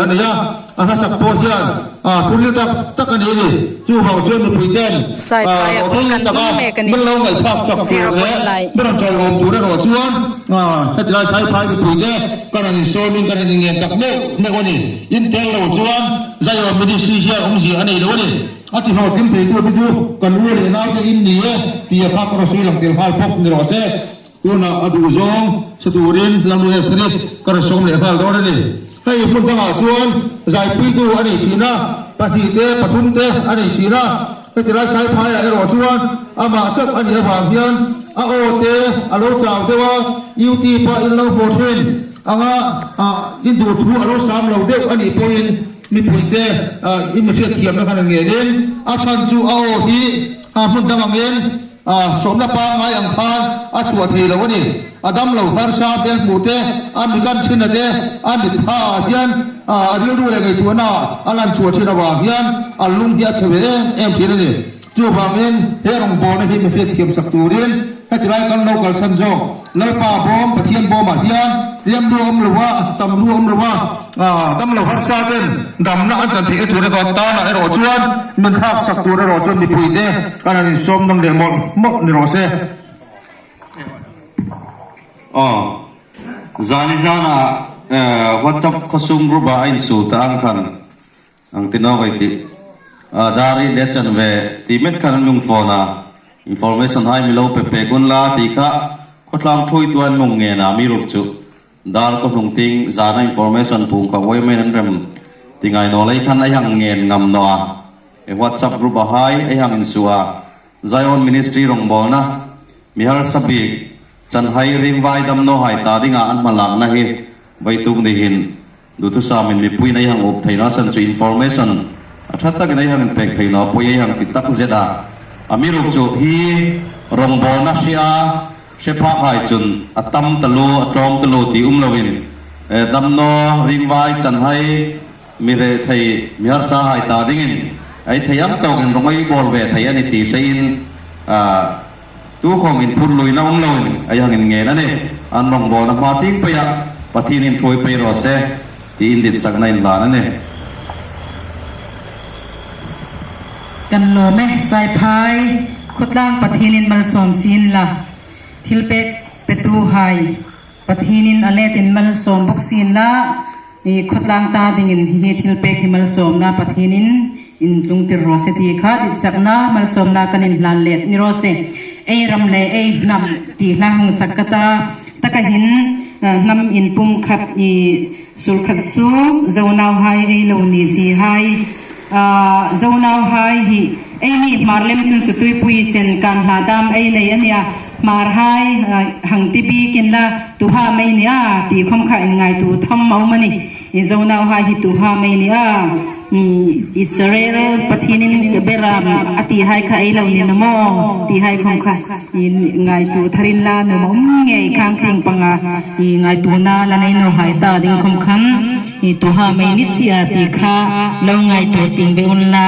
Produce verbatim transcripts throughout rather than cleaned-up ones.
A nia, a hla sak pawh hian, a, thuril tak tak a ni a ni. Chu vang chuan mipui ten, Saiphai a, a hun kan taka ding mek a ni. Min lo ngaithla sak tur leh, min rawn chawi awm tur erawh chuan, a, heti lai Saiphai mipui te kan han insawmin kan han inngen tak meuh meuh a ni. In tel lo chuan Zion Ministry hian awmzia a nei lo a ni. A tihlawhtling theitu te chu kan u leh nau te in ni e, tia kha ka rawn sawi lang tel nghal bawk ni rawh se. Tunah a duh zawng sa turin Lalnu Esri ka rawn sawm leh nghal dawn a ni. Hei hmun dangah chuan zaipuitu a nei ṭhin a, pahnih te, pathum te a nei ṭhin a. Heti lai Saiphai-ah erawh chuan amah chauh a nih avang hian a aw te a lo chau deuh a, YouTube-a in lo hmuh ṭhin anga, a, in duh thu a lo sam lo deuh a nih pawhin mipui te, a, in mi hriatthiamna khan a ngenin a chhan chu a aw hi, a, hmun dang angin, a, sawmna pangngai ang khan a chhuah thei lo a ni. A damlo harsa fel hmuh te, a mi kan ṭhin a te, a mit tha hian, a, a rilru leh ngaihtuahna a lan chhuah ṭhin avang hian a lung hi a chhe ve em em ṭhin a ni. Chuvangin he rawngbawlna hi mi hriatthiam sak turin heti lai kan lo kalsan zawk Lalpa bawm, Pathian bawmah hian tlem lu awm lo a, tam lu awm lo a, a, damlo harsa ten damna an chan theihna tur erawh tana erawh chuan min thlak sak tur erawh chuan mipui te kan han insawm dang leh mawlh mawlh ni rawh se. Aw, zani zana, eh, WhatsApp khawsung group-a a insuo ta ang khan ang ti nawk ei tih. A, dar in le chan ve ti met khan an lung phone a. Information hai mi lo pe pek unla ti kha khawtlang thuoitu an lung ngen a, mi ruk chu. Dar ka hnung ting zana information pung kha uai mai an rem ti ngai naw lei khan ei hang ngen ngam naw a. E WhatsApp group-a hai ei hang insuo a. Zion Ministry rawngbawlna, mi harsa bik, chanhai ringvai damnaw hai ta dinga an hmalakna hi, vawituk ni hin, duthusam in mipuiin ei hang up thei naw san chu information a ṭha takin ei hang inpek thei naw pawh ei hang ti tak zet a. A mi ruk chu hi rawngbawlna hria, hre phak hai chun a tam talu, a tlawm talu ti um lovin, eh, damnaw ringvai chanhai, mi rethei, mi harsa hai ta dingin, ei thei ang tawkin rawng ei bawl ve thei a ni ti hrein, a, tu khawm inphur luina awm loin ei hang inngen a ni. An rawngbawlna hma ting peia Pathienin ṭhuoi pei raw se, tiin ditsakna inhlan a ni. Kan lawm e, Saiphai, khawtlang Pathienin malsawm sin la, thilpek petuhai, Pathienin a letin malsawm bawk sin la, i khawtlang ta dingin hi thilpek hi malsawmna Pathienin intlungtir raw se ti kha ditsakna malsawmna kan inhlan let ni raw se. Ei ram le ei hnam ti hla hung sak ka ta, taka hin, eh, hnam inpum khat i sul khat su Zonauhai ei lo ni si hai, a, Zonauhai hi eini Hmar lem chun chu tuipui sen kan hla dam ei nei a nia. Hmarhai, a, hang ti bikin la, tuha mai nia, ti khawm kha inngaituo tham a um a ni. I Zonauhai hi tuha mai nia, mm, Israel Pathienin ka beram a ti hai kha ei lo ni naw maw, ti hai khawm kha inngaituo tharin la nuom a um ngei khang thing panga, inngaituona la nei naw hai ta ding khawm khan, i tuha mai ni chia ti kha lo ngaituo ching ve unla.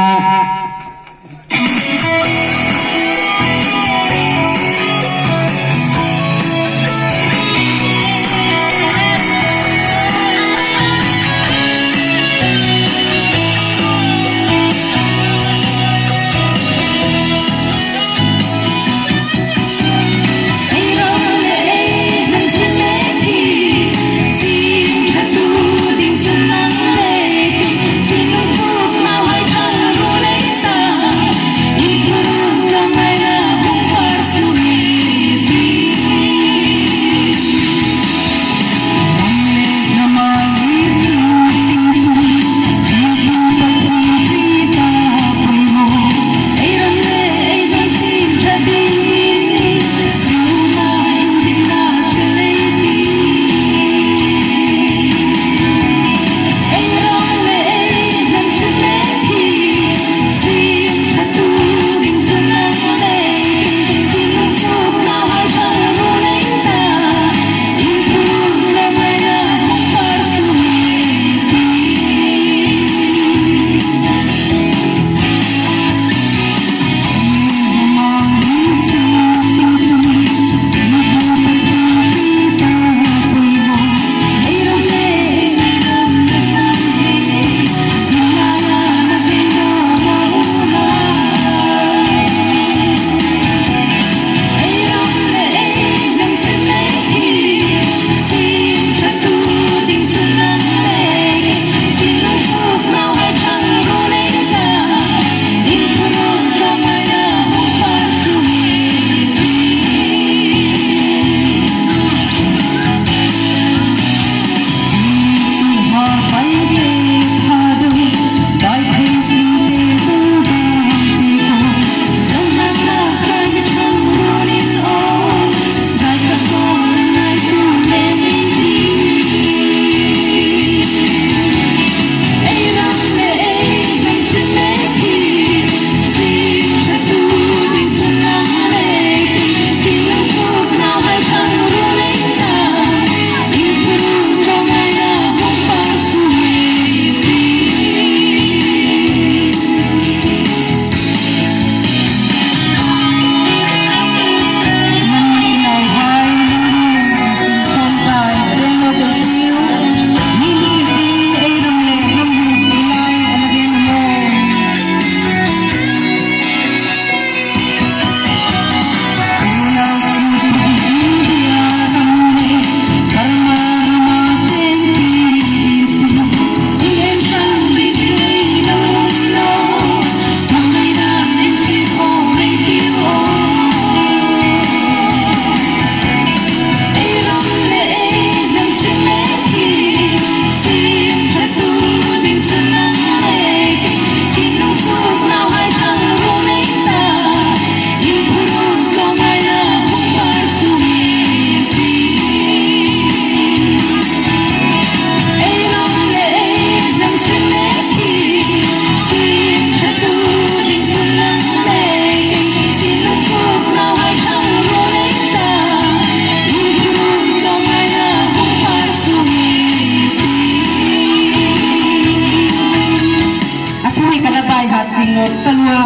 Nawk ka lua,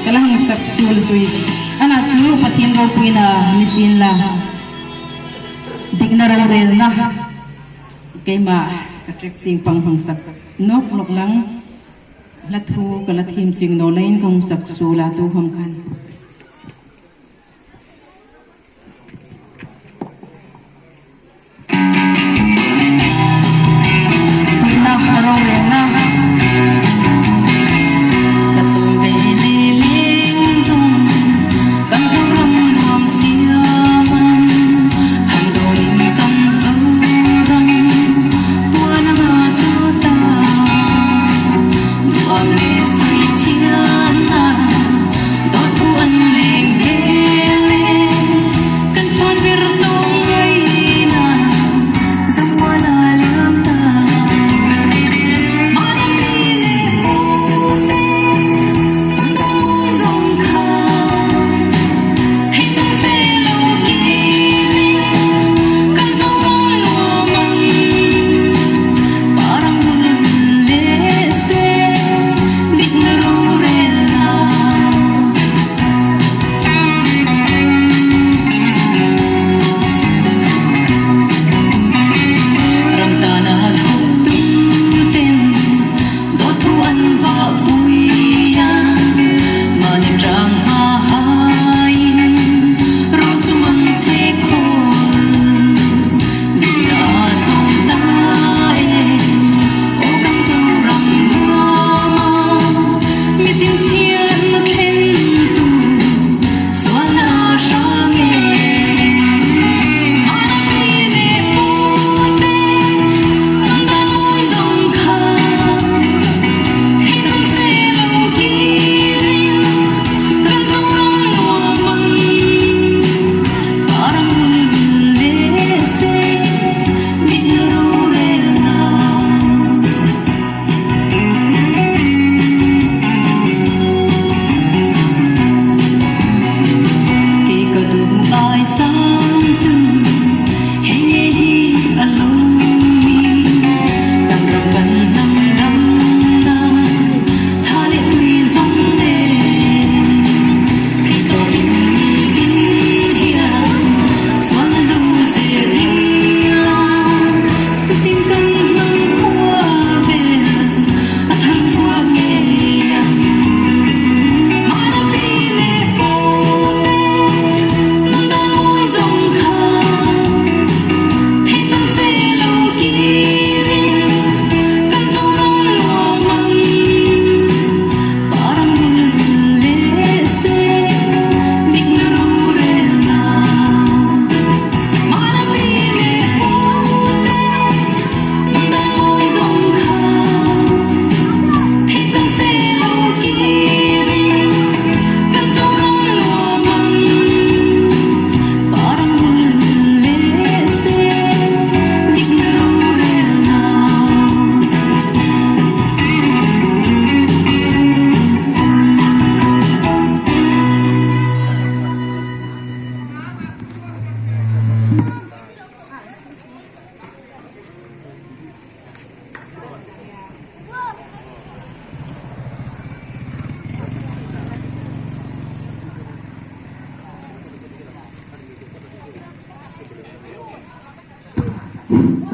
ka la hang sak suol zui. Ana chu Pathien ropuina ni sienla, dikna rorelna keima ka ṭek tieng pang hang sak nawk nawk lang. Hla thu ka la thiem chieng naw leiin ka hung sak suol a, tu khawm khan.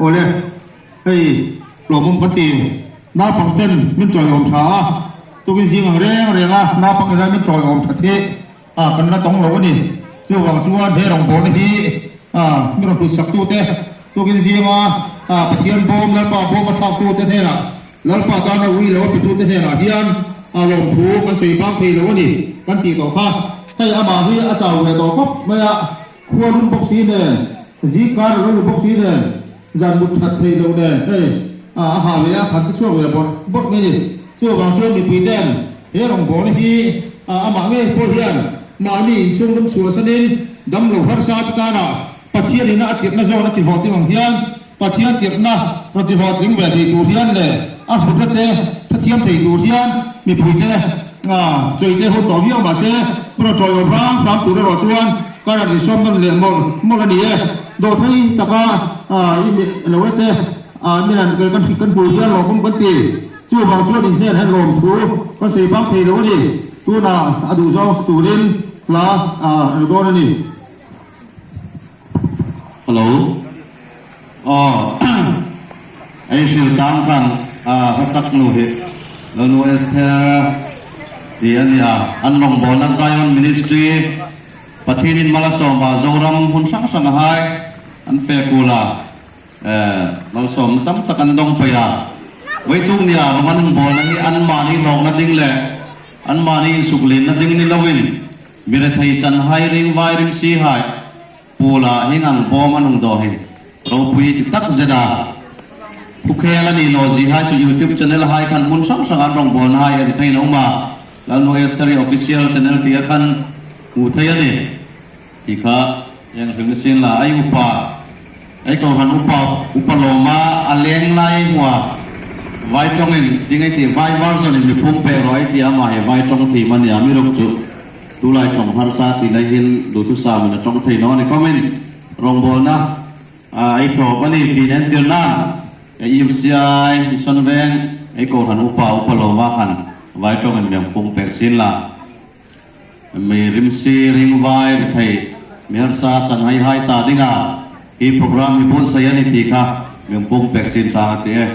Awle, hei, lawmum ka ti. Naupang ten min ṭawngṭai ṭha a. Tukin zing ang reng reng a, naupang ina min ṭawngṭai ṭha thei. A, kan la tawng lo a nih. Chuvang chuan he rawngbawlna hi, a, mi rawn hlut sak tu te, tukin zing a, a, Pathian bawm, Lalpa bawm a thlak tu te hnenah, Lalpa tana ui lo a pe tu te hnenah hian, a, lawmthu kan sawi bang thei lo a ni, kan tih tawh kha. Hei, amah hi a chau ve tawh khawp mai a, khua rum bawk si nen, zikar a lo ni bawk si nen, zan mut that thei lo nen, hei, a, a ha ve a, khat te chhuak ve bawk, bawk mai ni. Chuvang chuan mipui ten he rawngbawlna hi, a, amah ngei pawh hian mahni insung rum chhuahsanin damlo harsa te tana Pathian ina a tirhna zawng a ti vawt ding ang hian, Pathian tirhna rawn ti vawt ding ve thei tur hian leh a hmuhna te thathiam thei tur hian mipui te, a, chawi te hun tawh viau mah se, hmun a chawi awm hram hram tur erawh chuan kan an insawm dawn leh mawlh mawlh a ni e. Dawhthei taka, a, i mi lo e te, a, min an kan, kan hmu hian lawmum kan ti. Chuvang chuan in hnen han lawm thu kan sawi pam thei lo a ni. Tuna a duh zawng turin hla, a, a dawn a ni. Hello. Aw, ei hril tang khan, a, hlasaknu hi Lalnu Esther ti a ni a. An rawngbawlna Zion Ministry, Pathienin mal a sawm a, Zoram hmun hrang hrang a hai an fe kul a. Eh, malsawmna tam tak an dawng pei a. Vawituk nia rawng an hung bawlna hi anmahni hlawkna ding le anmahni insuklinna ding ni loin, mi rethei chanhai ringvai rimsi hai pula hieng ang bawm an hung dawn hi ropui ti tak zet a. Thukhel a ni naw zie hai chu YouTube channel hai khan hmun hrang hrang an rawngbawlna hai en theiin a um a. Lalnu Esther Official Channel tia khan hmu thei a ni. Ti kha, eng hring sin la, ei upa, ei kohran upa, upa lawma, a leng lai hua, Vaitawngin, ding ei ti, vai var zawnin mi pum pek rawh ei ti, ama hi Vaitawng thiem a ni a, mi ruk chu. Tulai ṭawng harsa ti lai hin, duthusam in a ṭawng thei naw ni khawmin, rawngbawlna, a, ei thaw a ni ti nen tir nan, ei U C I, Mission Veng, ei kohran upa, upa lawma khan, Vaitawngin mi pum pek sin la. Mi rimsi ringvai rethei, mi harsa chanhai hai ta dinga hi program hi buotsai a ni ti kha mi pum pek sin ṭha a ti e.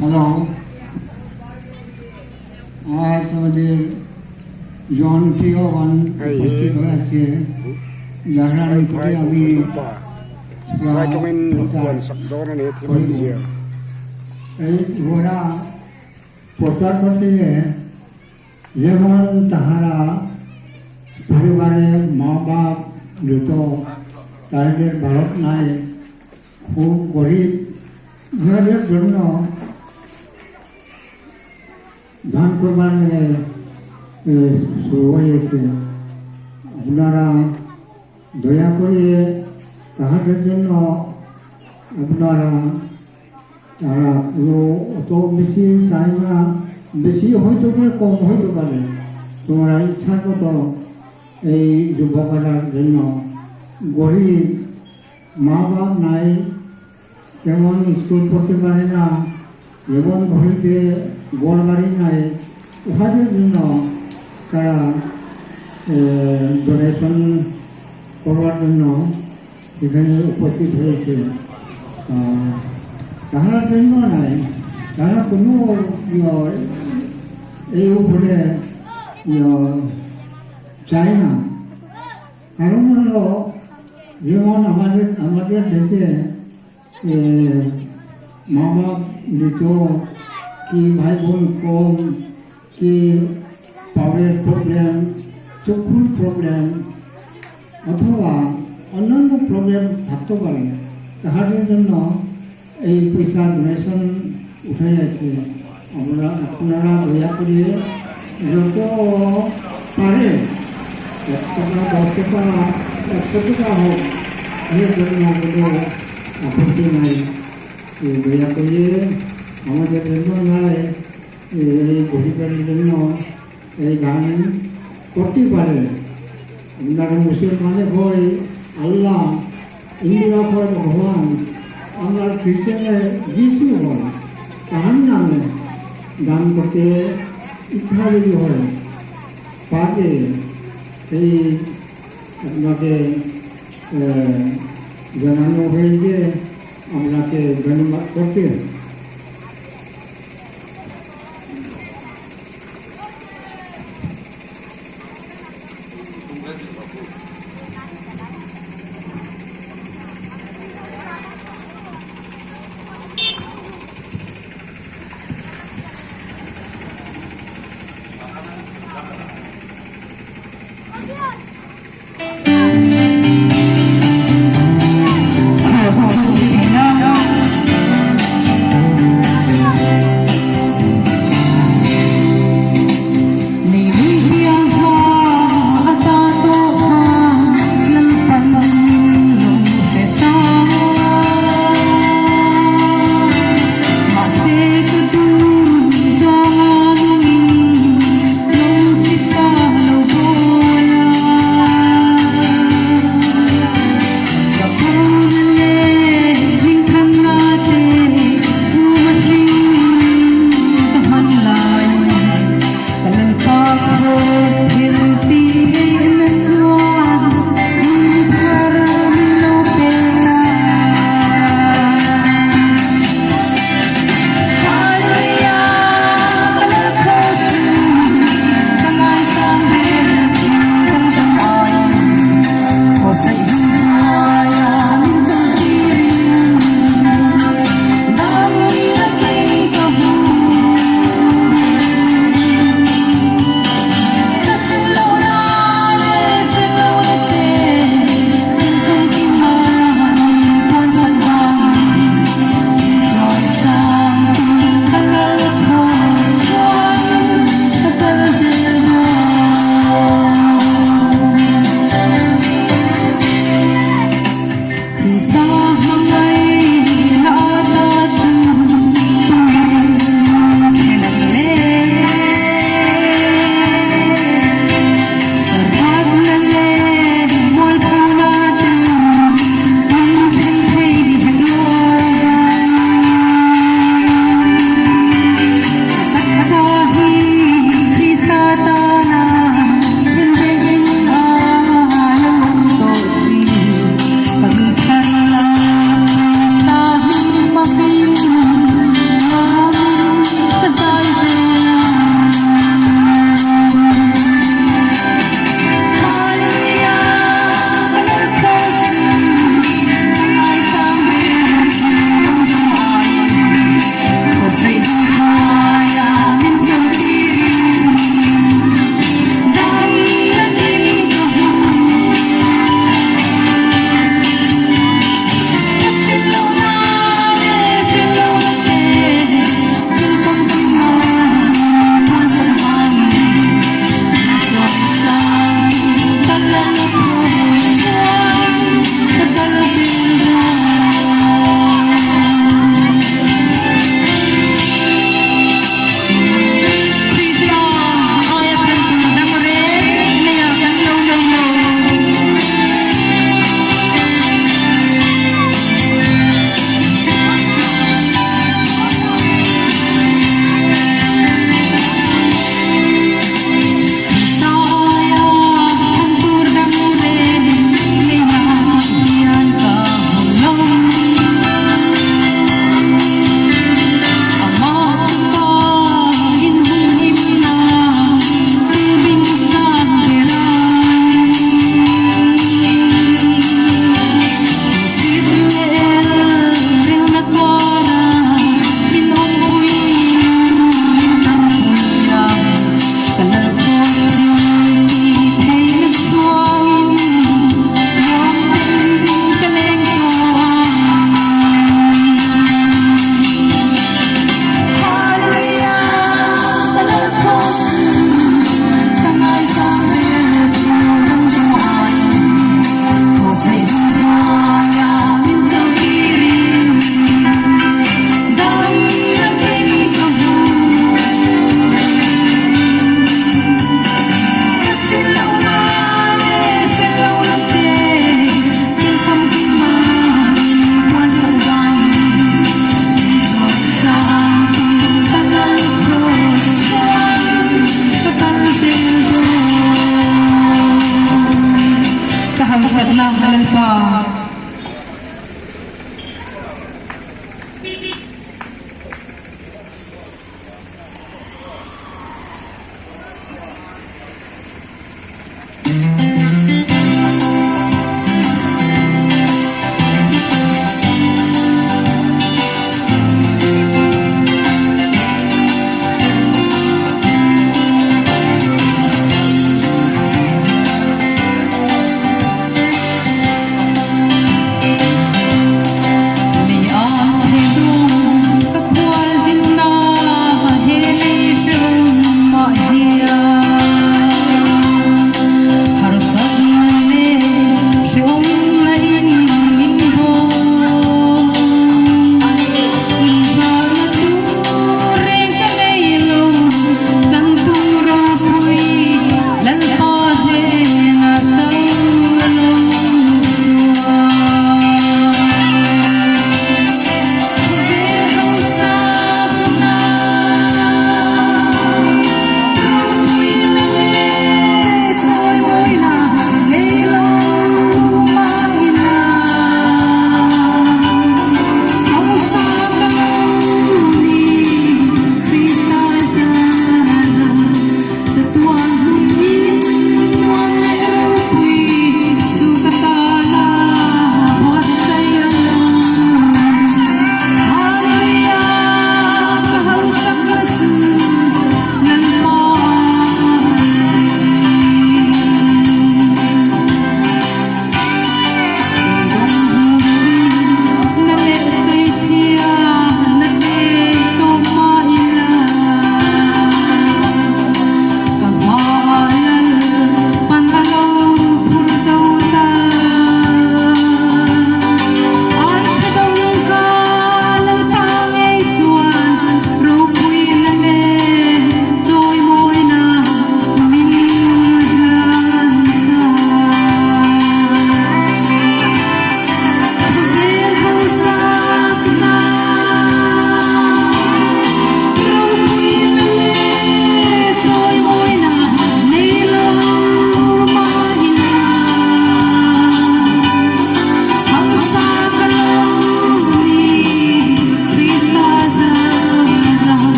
Hello. আজ আমাদের জনপ্রিয় গান উপস্থিত হয়েছে, যারা আমি প্রতি আমি Vaitawngin luan sak dawn a ni thim an zia. এই ওরা প্রচার করতে গিয়ে যেমন তাহারা পরিবারে মা বাপ মৃত, তাদের বালক নাই, খুব গরিব, ওনাদের জন্য দান করবার, এ, এ, শুরু হয়েছে। আপনারা দয়া করে তাহাদের জন্য আপনারা তারা কোনো অত বেশি চায় না, বেশি হইতে পারে, কম হইতে পারে। তোমরা ইচ্ছা মতো এই যুবকরার জন্য গরিব, মা বাপ নাই, তেমন স্কুল পড়তে পারে না, যেমন হইতে ঘর বাড়ি নাই, উহাদের জন্য তারা, এ, ডোনেশন করবার জন্য এখানে উপস্থিত হয়েছে। আহ, তারা জন্য নাই, তারা কোনো, ইয়ে, এই উপরে, ইয়ে, চায় না। কারণ হলো, যেমন আমাদের, আমাদের দেশে, এ, মা বাপ মৃত, কি ভাই বোন কম, কি পাওয়ারের প্রবলেম, চক্ষুর প্রবলেম, অথবা অন্যান্য প্রবলেম থাকতে পারে, তাহাদের জন্য এই পয়সা ডোনেশন উঠে আছে। আমরা, আপনারা দয়া করে যত পারে, এক টাকা, দশ টাকা, একশো টাকা হোক, এর জন্য কোনো আপত্তি নাই। এই দয়া করে আমাদের জন্য নয়, এই গরিবের জন্য এই দান করতে পারে। আপনারা মুসলমানে হয় আল্লাহ, হিন্দুরা হয় ভগবান, আমরা খ্রিস্টানে যিশু হয়, তার নামে দান করতে ইচ্ছা যদি হয়, পারে। এই আপনাকে, আহ, জানানো হয়েছে, আপনাকে ধন্যবাদ করতে। Ka hausakna Lalpa.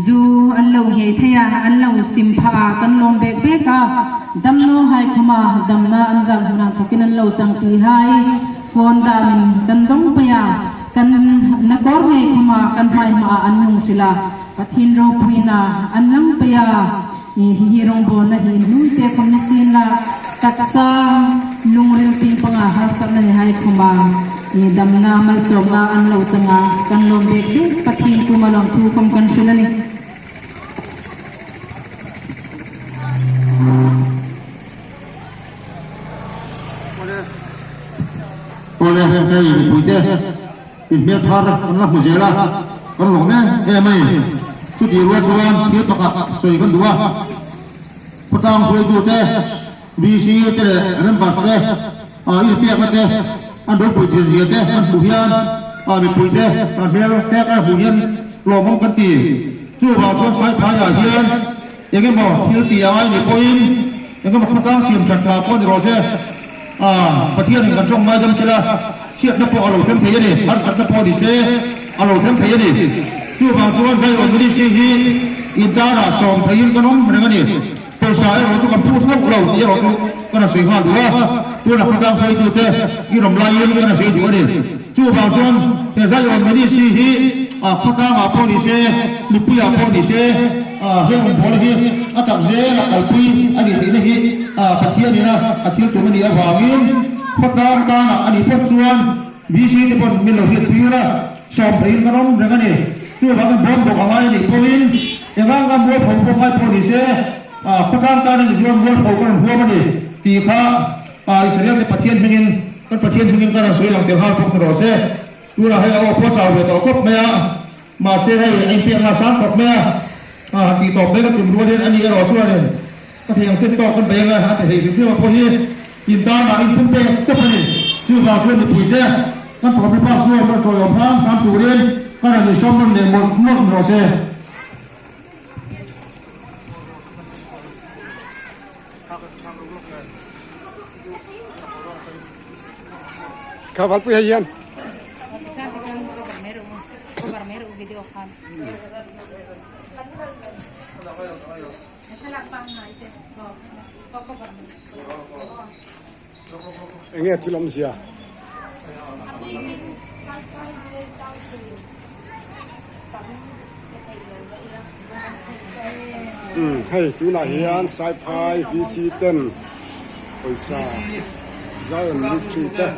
Zu an lo ngei thei a, an lo sim pha a, kan lawm bek bek a. Damnawhai khawma damna an zar hun a inthokin an lo chang ti hai. Phone damin kan dawng pei a, kan na kawr ngei khawma kan hmai hmaa an hung hril a. Pathien ropuina an lang pei a. I hi hi rawngbawlna hi hnungte khawm ni sienla, taksa lungril tieng panga harsatna ni hai khawma, i damna malsawmna an lo chang a, kan lawm bek bek, Pathien kuoma lawmthu khawm kan hril a nih. Ole, hei, puite. Inhmel thar kan la hmu zel a, kan lawm em em a nih. Chuti ruok chuan thil pakhat sawi kan duh a. Khawtlang hruaitute, V C te leh members te, a, inpekna te, an ropui ṭhin zel te kan hmuh hian, a, mipuite, a, hmel te kan hmuh hian lawmawm kan ti. Chuvang chuan Saiphaiah hian eng emaw thil ti a ngai ni pawhin, eng emaw khawtlang siam ṭhat hla pawh ni rawh se. A, Pathianin kan ṭawng ngaidam sela, hriatna pawh a lo thleng thei a ni, harsatna pawh ni se, a lo thleng thei a ni. Chuvang chuan Zion Ministry hi in tana sawm theiin kan awm reng a ni. Pawisa erawh chu kan phut ngawt lo tih erawh chu kan han sawi nghal duh a. Tunah khawtlang hruaitute in awm laiin kan han sawi duh a ni. Chuvang chuan he Zion Ministry hi, a, khawtlangah pawh ni se, mipuiah pawh ni se, a, he rawngbawlna hi a tak zela kalpui a ni theihna hi, a, Pathianin a, a thil tum a nih avangin, khawtlang tana a nih phawt chuan V C te pawn min lo hriatpui ula, sawm theiin kan awm reng a ni. Chuvangin bawm bawk a ngai a nih pawhin, engvanga mualpho pawh ngai pawh ni se, a, khawtlang tana ni chuan mualpho kan huam a ni tih kha, a, Israel te Pathian hmingin, kan Pathian hmingin kan han sawi lang tel nghal bawk ni rawh se. Tunah hei a aw pawh chau ve tawh khawp mai a. Mahse, hei a inpekna a sang khawp mai a. A, han tih tawp mai ka tum rualin a ni erawh chuanin ka thei ang chen tawk kan bei ang a, han ti thei hrim hrim a pawh hi in tana in pum pek tawp a ni. Chuvang chuan mipuite kan pawh mipa chuan kan chawiawm hram hram turin kan han insawm nawn leh mawlh mawlh ni rawh se. Ka valpui hei hian. Eng nge thil awmzia? Hmm, hei, tunah hian Saiphai V C ten pawisa Zion Ministry te,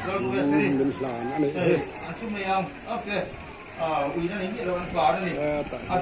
hmm, min hlan a nih hi. Eh, ta hi.